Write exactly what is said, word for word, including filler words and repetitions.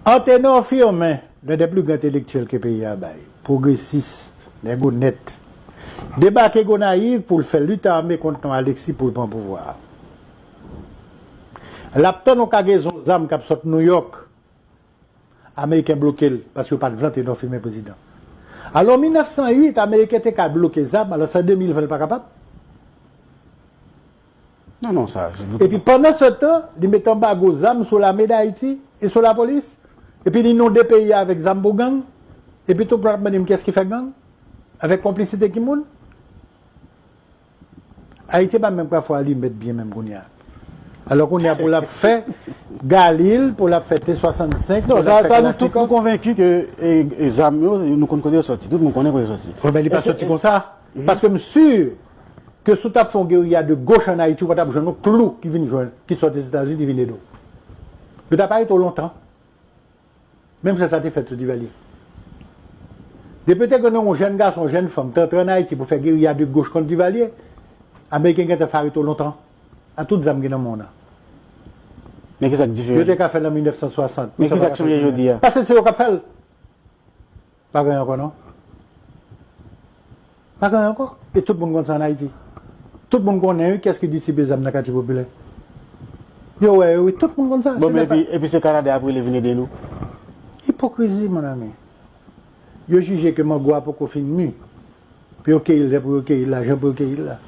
Antenor Firmin, l'un des plus grands intellectuels ke peyi a bay, pwogresis, nèg onèt, debake Gonayiv pou l fè lit ame kont non Alexis pou l pran pouvwa a. L ap tann yon kagezon zam k ap sot Nouyòk. Ameriken bloke l paske yo pa t vle Antenor Firmin prezidan. Alò, mil nèf san uit, Ameriken te ka bloke zam, alò se de mil ven l pa kapab. Non, non, sa. Epi pandan se tan, li met anbago zam sou lame d Ayiti e sou lapolis. Epi li inonde peyi a avèk zam pou gang. Epi tout moun ap mande m kiyès ki fè gang? Avèk konplisite ki moun? Ayiti pa menm pafwa li mèt byen menm kounye a. Alò kounye a pou l ap fè Galil, pou l ap fè T swasannsenk, pou Non, l sa, ap fè sa nou tout nou Kalachnikov. Konvenki ke e, e zam yo, nou konn kote yo sòti. Tout moun konnen kote yo sòti. Wi, men li pa soti konsa. Paske m si ke si w t ap fè yon geriya de goch ann Ayiti, ou pa t ap jwenn yon klou ki vin jwenn, ki soti Ozetazini, ki vin ede w. Yo t ap arete w lontan. Menm jan sa te fèt sou Divalye. Depi te gen yon jèn gason, yon jèn fanm, te antre ann Ayiti pou fè geriya de goch kont Divalye, Ameriken gentan fè arete w lontan. A tout zam gen nan men w nan. Men ki sa k Yo diferan? te ka fè l an mil nèf san swasant. Men ki sa k chanje jodi a? Paske se yo k ap fè l. Pa gen ankò non. Pa gen ankò. E tout moun konn sa ann Ayiti. Tout moun konnen wi kiyès ki distribiye zam nan katye popilè. Yo wè yo wi, tout moun konn sa. Bon, Se men nan pa- epi, epi se Kanada ap rele vin ede nou. Ipokrizi, mon ami. Yo jije ke mango a poko fin mi. Pou yo keyi l, lè pou yo keyi l la, jan pou yo keyi l la.